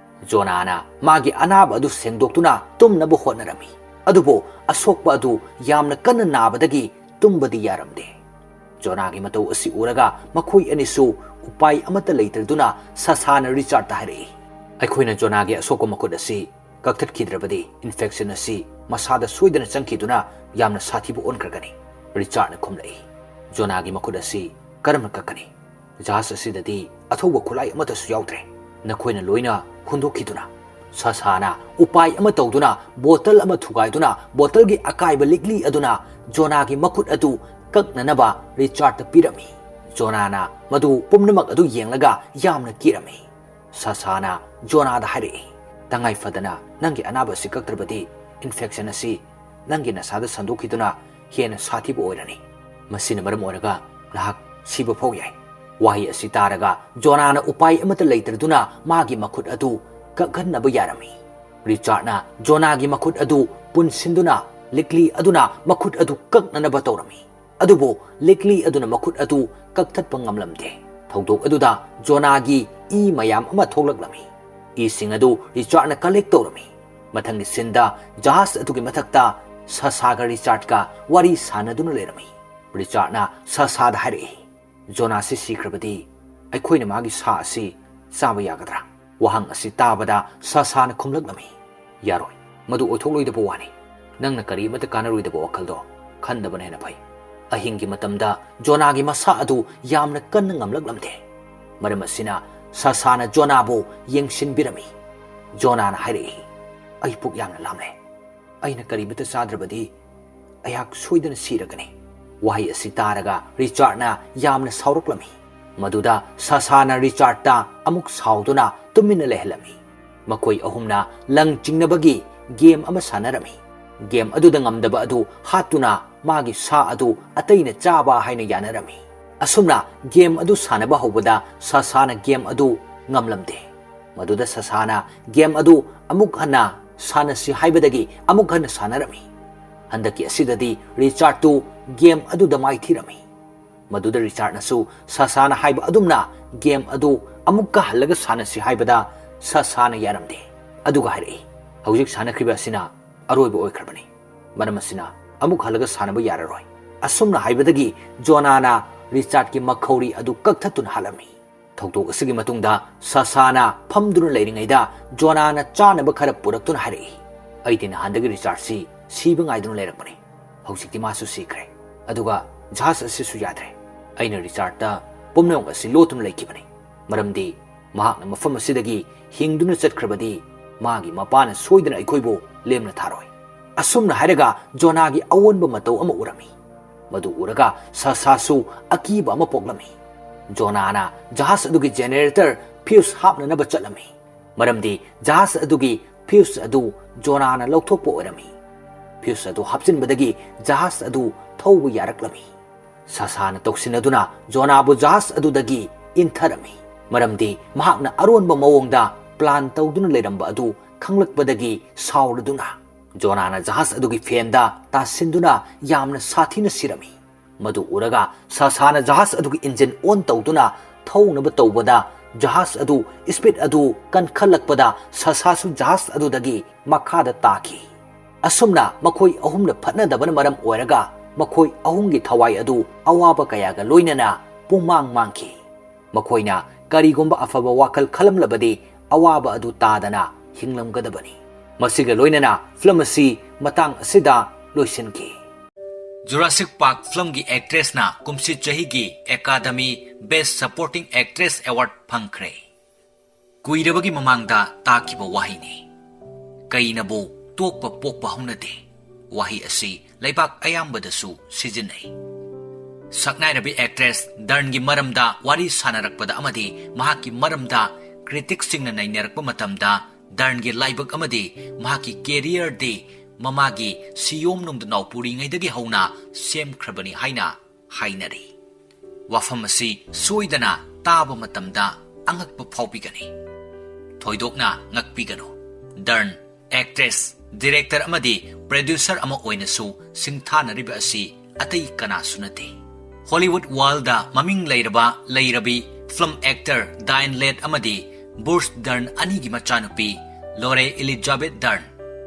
ꯖꯣꯅꯥꯅ ꯃꯥꯒꯤ ꯑꯅꯥꯕ ꯑꯗꯨ ꯁꯦꯡꯗꯣꯛꯇꯨꯅ ꯇꯨꯝꯅꯕ ꯍꯣꯠꯅꯔꯝꯃꯤ꯫ ꯑꯗꯨꯕꯨ ꯑꯁꯣꯛꯄ ꯑꯗꯨ ꯌꯥꯝꯅ ꯀꯟꯅ ꯅꯥꯕꯗꯒꯤ ꯇꯨꯝꯕꯗꯤ ꯌꯥꯔꯝꯗꯦ꯫ ꯖꯣꯅꯥꯒꯤ ꯃꯇꯧ ꯑꯁꯤ ꯎꯔꯒ ꯃꯈꯣꯏ ꯑꯅꯤꯁꯨ ꯎꯄꯥꯏ ꯑꯃꯠꯇ ꯂꯩꯇ꯭ꯔꯗꯨꯅ ꯁꯥꯁꯥꯅ ꯔꯤꯆꯥꯔꯗꯇ ꯍꯥꯏꯔꯛꯏ, "ꯑꯩꯈꯣꯏꯅ ꯖꯣꯅꯥꯒꯤ ꯑꯁꯣꯛꯄ ꯃꯈꯨꯠ ꯑꯁꯤ ꯀꯛꯊꯠꯈꯤꯗ꯭ꯔꯕꯗꯤ ꯏꯟꯐꯦꯛꯁꯟ ꯑꯁꯤ ꯃꯁꯥꯗ ꯁꯣꯏꯗꯅ ꯆꯪꯈꯤꯗꯨꯅ ꯌꯥꯝꯅ ꯁꯥꯊꯤꯕ ꯑꯣꯟꯈ꯭ꯔꯒꯅꯤ꯫" ꯔꯤꯆꯥꯔꯗꯅ ꯈꯨꯝꯂꯛꯏ, "ꯖꯣꯅꯥꯒꯤ ꯃꯈꯨꯠ ꯑꯁꯤ ꯀꯔꯝꯅ ꯀꯛꯀꯅꯤ? ꯖꯍꯥꯖ ꯑꯁꯤꯗꯗꯤ ꯑꯊꯧꯕ ꯈꯨꯠꯂꯥꯏ ꯑꯃꯠꯇꯁꯨ ꯌꯥꯎꯗ꯭ꯔꯦ꯫ ꯅꯈꯣꯏꯅ ꯂꯣꯏꯅ ꯍꯨꯟꯗꯣꯛꯈꯤꯗꯨꯅ꯫" ꯁꯥꯁꯥꯅ ꯎꯄꯥꯏ ꯑꯃ ꯇꯧꯗꯨꯅ ꯕꯣꯇꯜ ꯑꯃ ꯊꯨꯒꯥꯏꯗꯨꯅ ꯕꯣꯇꯜꯒꯤ ꯑꯀꯥꯏꯕ ꯂꯤꯛꯂꯤ ꯑꯗꯨꯅ ꯖꯣꯅꯥꯒꯤ ꯃꯈꯨꯠ ꯑꯗꯨ ꯀꯛꯅꯅꯕ ꯔꯤꯆꯥꯔꯗꯇ ꯄꯤꯔꯝꯃꯤ꯫ ꯖꯣꯅꯥꯅ ꯃꯗꯨ ꯄꯨꯝꯅꯃꯛ ꯑꯗꯨ ꯌꯦꯡꯂꯒ ꯌꯥꯝꯅ ꯀꯤꯔꯝꯃꯤ꯫ ꯁꯥꯁꯥꯅ ꯖꯣꯅꯥꯗ ꯍꯥꯏꯔꯛꯏ, "ꯇꯉꯥꯏ ꯐꯗꯅ ꯅꯪꯒꯤ ꯑꯅꯥꯕ ꯑꯁꯤ ꯀꯛꯇ꯭ꯔꯕꯗꯤ ꯏꯟꯐꯦꯛꯁꯟ ꯑꯁꯤ ꯅꯪꯒꯤ ꯅꯁꯥꯗ ꯁꯟꯗꯣꯛꯈꯤꯗꯨꯅ ꯍꯦꯟꯅ ꯁꯥꯊꯤꯕ ꯑꯣꯏꯔꯅꯤ꯫ ꯃꯁꯤꯅ ꯃꯔꯝ ꯑꯣꯏꯔꯒ ꯅꯍꯥꯛ ꯁꯤꯕ ꯐꯥꯎ ꯌꯥꯏ꯫" ꯋꯥꯍꯩ ꯑꯁꯤ ꯇꯥꯔꯒ ꯖꯣꯅꯥꯅ ꯎꯄꯥꯏ ꯑꯃꯠꯇ ꯂꯩꯇ꯭ꯔꯗꯨꯅ ꯃꯥꯒꯤ ꯃꯈꯨꯠ ꯑꯗꯨ ꯀꯛꯍꯟꯅꯕ ꯌꯥꯔꯝꯃꯤ꯫ ꯔꯤꯆꯥꯔꯗꯅ ꯖꯣꯅꯥꯒꯤ ꯃꯈꯨꯠ ꯑꯗꯨ ꯄꯨꯟꯁꯤꯟꯗꯨꯅ ꯂꯤꯛꯂꯤ ꯑꯗꯨꯅ ꯃꯈꯨꯠ ꯑꯗꯨ ꯀꯛꯅꯅꯕ ꯇꯧꯔꯝꯃꯤ꯫ ꯑꯗꯨꯕꯨ ꯂꯤꯛꯂꯤ ꯑꯗꯨꯅ ꯃꯈꯨꯠ ꯑꯗꯨ ꯀꯛꯊꯠꯄ ꯉꯝꯂꯝꯗꯦ꯫ ꯊꯧꯗꯣꯛ ꯑꯗꯨꯗ ꯖꯣꯅꯥꯒꯤ ꯏ ꯃꯌꯥꯝ ꯑꯃ ꯊꯣꯛꯂꯛꯂꯝꯃꯤ꯫ ꯏꯁꯤꯡ ꯑꯗꯨ ꯔꯤꯆꯥꯔꯗꯅ ꯀꯂꯦꯛ ꯇꯧꯔꯝꯃꯤ꯫ ꯃꯊꯪꯒꯤ ꯁꯤꯟꯗ ꯖꯍꯥꯖ ꯑꯗꯨꯒꯤ ꯃꯊꯛꯇ ꯁꯥꯁꯥꯒ ꯔꯤꯆꯥꯔꯗꯀ ꯋꯥꯔꯤ ꯁꯥꯟꯅꯗꯨꯅ ꯂꯩꯔꯝꯃꯤ꯫ ꯔꯤꯆꯥꯔꯗꯅ ꯁꯥꯁꯥꯗ ꯍꯥꯏꯔꯛꯏ, "ꯖꯣꯅꯥꯁꯤ ꯁꯤꯈ꯭ꯔꯕꯗꯤ ꯑꯩꯈꯣꯏꯅ ꯃꯥꯒꯤ ꯁꯥ ꯑꯁꯤ ꯆꯥꯕ ꯌꯥꯒꯗ꯭ꯔꯥ?" ꯋꯥꯍꯪ ꯑꯁꯤ ꯇꯥꯕꯗ ꯁꯥꯁꯥꯅ ꯈꯨꯝꯂꯛꯂꯝꯃꯤ, "ꯌꯥꯔꯣꯏ꯫ ꯃꯗꯨ ꯑꯣꯏꯊꯣꯛꯂꯣꯏꯗꯕ ꯋꯥꯅꯤ꯫ ꯅꯪꯅ ꯀꯔꯤ ꯑꯃꯠꯇ ꯀꯥꯟꯅꯔꯣꯏꯗꯕ ꯋꯥꯈꯜꯗꯣ ꯈꯟꯗꯕꯅ ꯍꯦꯟꯅ ꯐꯩ꯫" ꯑꯍꯤꯡꯒꯤ ꯃꯇꯝꯗ ꯖꯣꯅꯥꯒꯤ ꯃꯁꯥ ꯑꯗꯨ ꯌꯥꯝꯅ ꯀꯟꯅ ꯉꯝꯂꯛꯂꯝꯗꯦ꯫ ꯃꯔꯝ ꯑꯁꯤꯅ ꯁꯥꯁꯥꯅ ꯖꯣꯅꯥꯕꯨ ꯌꯦꯡꯁꯤꯟꯕꯤꯔꯝꯃꯤ꯫ ꯖꯣꯅꯥꯅ ꯍꯥꯏꯔꯛꯏ, "ꯑꯩ ꯄꯨꯛ ꯌꯥꯝꯅ ꯂꯥꯝꯂꯦ꯫ ꯑꯩꯅ ꯀꯔꯤꯃꯠꯇ ꯆꯥꯗ꯭ꯔꯕꯗꯤ ꯑꯩꯍꯥꯛ ꯁꯣꯏꯗꯅ ꯁꯤꯔꯒꯅꯤ꯫" ꯋꯥꯍꯩ ꯑꯁꯤ ꯇꯥꯔꯒ ꯔꯤꯆꯥꯔꯗꯅ ꯌꯥꯝꯅ ꯁꯥꯎꯔꯛꯂꯝꯃꯤ꯫ ꯃꯗꯨꯗ ꯁꯥꯁꯥꯅ ꯔꯤꯆꯥꯔꯗꯇ ꯑꯃꯨꯛ ꯁꯥꯎꯗꯨꯅ ꯇꯨꯃꯤꯟꯅ ꯂꯩꯍꯜꯂꯝꯃꯤ꯫ ꯃꯈꯣꯏ ꯑꯍꯨꯝꯅ ꯂꯪ ꯆꯤꯡꯅꯕꯒꯤ ꯒꯦꯝ ꯑꯃ ꯁꯥꯟꯅꯔꯝꯃꯤ꯫ ꯒꯦꯝ ꯑꯗꯨꯗ ꯉꯝꯗꯕ ꯑꯗꯨ ꯍꯥꯠꯇꯨꯅ ꯃꯥꯒꯤ ꯁꯥ ꯑꯗꯨ ꯑꯇꯩꯅ ꯆꯥꯕ ꯍꯥꯏꯅ ꯌꯥꯅꯔꯝꯃꯤ꯫ ꯑꯁꯨꯝꯅ ꯒꯦꯝ ꯑꯗꯨ ꯁꯥꯟꯅꯕ ꯍꯧꯕꯗ ꯁꯥꯁꯥꯅ ꯒꯦꯝ ꯑꯗꯨ ꯉꯝꯂꯝꯗꯦ꯫ ꯃꯗꯨꯗ ꯁꯁꯥꯅ ꯒꯦꯝ ꯑꯗꯨ ꯑꯃꯨꯛ ꯍꯟꯅ ꯁꯥꯟꯅꯁꯤ ꯍꯥꯏꯕꯗꯒꯤ ꯑꯃꯨꯛ ꯍꯟꯅ ꯁꯥꯟꯅꯔꯝꯃꯤ꯫ ꯍꯟꯗꯛꯀꯤ ꯑꯁꯤꯗꯗꯤ ꯔꯤꯆꯥꯔꯗꯇꯨ ꯒꯦꯝ ꯑꯗꯨꯗ ꯃꯥꯏꯊꯤꯔꯝꯃꯤ꯫ ꯃꯗꯨꯗ ꯔꯤꯆꯥꯔꯗꯅꯁꯨ ꯁꯁꯥꯅ ꯍꯥꯏꯕ ꯑꯗꯨꯝꯅ ꯒꯦꯝ ꯑꯗꯨ ꯑꯃꯨꯛꯀ ꯍꯜꯂꯒ ꯁꯥꯟꯅꯁꯤ ꯍꯥꯏꯕꯗ ꯁꯁꯥꯅ ꯌꯥꯔꯝꯗꯦ꯫ ꯑꯗꯨꯒ ꯍꯥꯏꯔꯛꯏ, "ꯍꯧꯖꯤꯛ ꯁꯥꯟꯅꯈ꯭ꯔꯤꯕ ꯑꯁꯤꯅ ꯑꯔꯣꯏꯕ ꯑꯣꯏꯈ꯭ꯔꯕꯅꯤ꯫ ꯃꯔꯝ ꯑꯁꯤꯅ ꯑꯃꯨꯛ ꯍꯜꯂꯒ ꯁꯥꯟꯅꯕ ꯌꯥꯔꯔꯣꯏ꯫" ꯑꯁꯨꯝꯅ ꯍꯥꯏꯕꯗꯒꯤ ꯖꯣꯅꯥꯅ ꯔꯤꯆꯥꯔꯗꯀꯤ ꯃꯈꯧꯔꯤ ꯑꯗꯨ ꯀꯛꯊꯠꯇꯨꯅ ꯍꯥꯠꯂꯝꯃꯤ꯫ ꯊꯧꯗꯣꯛ ꯑꯁꯤꯒꯤ ꯃꯇꯨꯡꯗ ꯁꯁꯥꯅ ꯐꯝꯗꯨꯅ ꯂꯩꯔꯤꯉꯩꯗ ꯖꯣꯅꯥꯅ ꯆꯥꯅꯕ ꯈꯔ ꯄꯨꯔꯛꯇꯨꯅ ꯍꯥꯏꯔꯛꯏ, "ꯑꯩꯗꯤ ꯅꯍꯥꯟꯗꯒꯤ ꯔꯤꯆꯥꯔꯗꯁꯤ ꯁꯤꯕ ꯉꯥꯏꯗꯨꯅ ꯂꯩꯔꯛꯄꯅꯤ꯫ ꯍꯧꯖꯤꯛꯇꯤ ꯃꯥꯁꯨ ꯁꯤꯈ꯭ꯔꯦ꯫ ꯑꯗꯨꯒ ꯖꯍꯥꯖ ꯑꯁꯤꯁꯨ ꯌꯥꯗ꯭ꯔꯦ꯫ ꯑꯩꯅ ꯔꯤꯆꯥꯔꯗꯇ ꯄꯨꯝꯅꯃꯛ ꯑꯁꯤ ꯂꯣꯠꯇꯨꯅ ꯂꯩꯈꯤꯕꯅꯤ, ꯃꯔꯝꯗꯤ ꯃꯍꯥꯛꯅ ꯃꯐꯝ ꯑꯁꯤꯗꯒꯤ ꯍꯤꯡꯗꯨꯅ ꯆꯠꯈ꯭ꯔꯕꯗꯤ ꯃꯥꯒꯤ ꯃꯄꯥꯅ ꯁꯣꯏꯗꯅ ꯑꯩꯈꯣꯏꯕꯨ ꯂꯦꯝꯅ ꯊꯥꯔꯣꯏ꯫" ꯑꯁꯨꯝꯅ ꯍꯥꯏꯔꯒ ꯖꯣꯅꯥꯒꯤ ꯑꯑꯣꯟꯕ ꯃꯇꯧ ꯑꯃ ꯎꯔꯝꯃꯤ꯫ ꯃꯗꯨ ꯎꯔꯒ ꯁꯁꯥꯁꯨ ꯑꯀꯤꯕ ꯑꯃ ꯄꯣꯛꯂꯝꯃꯤ꯫ ꯖꯣꯅꯥꯅ ꯖꯍꯥꯖ ꯑꯗꯨꯒꯤ ꯖꯦꯅꯦꯔꯦꯇꯔ ꯐ꯭ꯌꯨꯁ ꯍꯥꯞꯅꯅꯕ ꯆꯠꯂꯝꯃꯤ, ꯃꯔꯝꯗꯤ ꯖꯍꯥꯖ ꯑꯗꯨꯒꯤ ꯐ꯭ꯌꯨꯁ ꯑꯗꯨ ꯖꯣꯅꯥꯅ ꯂꯧꯊꯣꯛꯄ ꯑꯣꯏꯔꯝꯃꯤ꯫ ꯐ꯭ꯌꯨꯁ ꯑꯗꯨ ꯍꯥꯞꯆꯤꯟꯕꯗꯒꯤ ꯖꯍꯥꯖ ꯑꯗꯨ ꯊꯧꯕ ꯌꯥꯔꯛꯂꯝꯃꯤ꯫ ꯁꯁꯥꯅ ꯇꯧꯁꯤꯟꯅꯗꯨꯅ ꯖꯣꯅꯥꯕꯨ ꯖꯍꯥꯖ ꯑꯗꯨꯗꯒꯤ ꯏꯟꯊꯔꯝꯃꯤ, ꯃꯔꯝꯗꯤ ꯃꯍꯥꯛꯅ ꯑꯔꯣꯟꯕ ꯃꯑꯣꯡꯗ ꯄ꯭ꯂꯥꯟ ꯇꯧꯗꯨꯅ ꯂꯩꯔꯝꯕ ꯑꯗꯨ ꯈꯪꯂꯛꯄꯗꯒꯤ ꯁꯥꯎꯔꯗꯨꯅ ꯖꯣꯅꯥꯅ ꯖꯍꯥꯖ ꯑꯗꯨꯒꯤ ꯐꯦꯟꯗ ꯇꯥꯁꯤꯟꯗꯨꯅ ꯌꯥꯝꯅ ꯁꯥꯊꯤꯅ ꯁꯤꯔꯝꯃꯤ꯫ ꯃꯗꯨ ꯎꯔꯒ ꯁꯁꯥꯅ ꯖꯍꯥꯖ ꯑꯗꯨꯒꯤ ꯏꯟꯖꯤꯟ ꯑꯣꯟ ꯇꯧꯗꯨꯅ ꯊꯧꯅꯕ ꯇꯧꯕꯗ ꯖꯍꯥꯖ ꯑꯗꯨ ꯁ꯭ꯄꯤꯗ ꯑꯗꯨ ꯀꯟꯈꯠꯂꯛꯄꯗ ꯁꯁꯥꯁꯨ ꯖꯍꯥꯖ ꯑꯗꯨꯗꯒꯤ ꯃꯈꯥꯗ ꯇꯥꯈꯤ꯫ ꯑꯁꯨꯝꯅ ꯃꯈꯣꯏ ꯑꯍꯨꯝꯅ ꯐꯠꯅꯗꯕꯅ ꯃꯔꯝ ꯑꯣꯏꯔꯒ ꯃꯈꯣꯏ ꯑꯍꯨꯝꯒꯤ ꯊꯋꯥꯏ ꯑꯗꯨ ꯑꯋꯥꯕ ꯀꯌꯥꯒ ꯂꯣꯏꯅꯅ ꯄꯨꯡꯃꯥꯡ ꯃꯥꯡꯈꯤ꯫ ꯃꯈꯣꯏꯅ ꯀꯔꯤꯒꯨꯝꯕ ꯑꯐꯕ ꯋꯥꯈꯜ ꯈꯜꯂꯝꯂꯕꯗꯤ ꯑꯋꯥꯕ ꯑꯗꯨ ꯇꯥꯗꯅ ꯍꯤꯡꯂꯝꯒꯗꯕꯅꯤ꯫ ꯃꯁꯤꯒ ꯂꯣꯏꯅꯅ ꯐꯤꯂꯝ ꯑꯁꯤ ꯃꯇꯥꯡ ꯑꯁꯤꯗ ꯂꯣꯏꯁꯤꯟꯈꯤ꯫ ꯖꯨꯔꯥꯁꯤꯛ ꯄꯥꯔꯛ ꯐꯤꯂꯝꯒꯤ ꯑꯦꯛꯇ꯭ꯔꯦꯁꯅ ꯀꯨꯝꯁꯤ ꯆꯍꯤꯒꯤ academy best supporting actress award ꯐꯪꯈ꯭ꯔꯦ꯫ ꯀꯨꯏꯔꯕꯒꯤ ꯃꯃꯥꯡꯗ ꯇꯥꯈꯤꯕ ꯋꯥꯍꯩꯅꯤ꯫ "ꯀꯩꯅꯕꯨ ꯇꯣꯛꯄ ꯄꯣꯛꯄ ꯍꯧꯅꯗꯦ" ꯋꯥꯍꯩ ꯑꯁꯤ ꯂꯩꯕꯥꯛ ꯑꯌꯥꯝꯕꯗꯁꯨ ꯁꯤꯖꯤꯟꯅꯩ꯫ ꯁꯛꯅꯥꯏꯔꯕꯤ ꯑꯦꯛꯇ꯭ꯔꯦꯁ ꯗꯔꯟꯒꯤ ꯃꯔꯝꯗ ꯋꯥꯔꯤ ꯁꯥꯟꯅꯔꯛꯄꯗ ꯑꯃꯗꯤ ꯃꯍꯥꯛꯀꯤ ꯃꯔꯝꯗ ꯀ꯭ꯔꯤꯇꯤꯛꯁꯤꯡꯅ ꯅꯩꯅꯔꯛꯄ ꯃꯇꯝꯗ ꯗꯔꯟꯒꯤ ꯂꯥꯏꯕꯛ ꯑꯃꯗꯤ ꯃꯍꯥꯛꯀꯤ ꯀꯦꯔꯤꯌꯔꯗꯤ ꯃꯃꯥꯒꯤ ꯁꯤꯌꯣꯝ ꯅꯨꯡꯗ ꯅꯥꯎꯄꯨꯔꯤꯉꯩꯗꯒꯤ ꯍꯧꯅ ꯁꯦꯝꯈ꯭ꯔꯕꯅꯤ ꯍꯥꯏꯅ ꯍꯥꯏꯅꯔꯤ꯫ ꯋꯥꯐꯝ ꯑꯁꯤ ꯁꯣꯏꯗꯅ ꯇꯥꯕ ꯃꯇꯝꯗ ꯑꯉꯛꯄ ꯐꯥꯎꯕꯤꯒꯅꯤ꯫ ꯊꯣꯏꯗꯣꯛꯅ ꯉꯛꯄꯤꯒꯅꯨ꯫ ꯗꯔꯟ, actress, director ꯑꯃꯗꯤ producer ꯑꯃ ꯑꯣꯏꯅꯁꯨ ꯁꯤꯡꯊꯥꯅꯔꯤꯕ ꯑꯁꯤ ꯑꯇꯩ ꯀꯅꯥꯁꯨ ꯅꯠꯇꯦ꯫ Hollywood worldꯗ ꯃꯃꯤꯡ ꯂꯩꯔꯕ ꯂꯩꯔꯕꯤ film actor Diane Ladd ꯑꯃꯗꯤ Bruce Dern ꯑꯅꯤꯒꯤ ꯃꯆꯥꯅꯨꯄꯤ Lori Elizabeth Dern,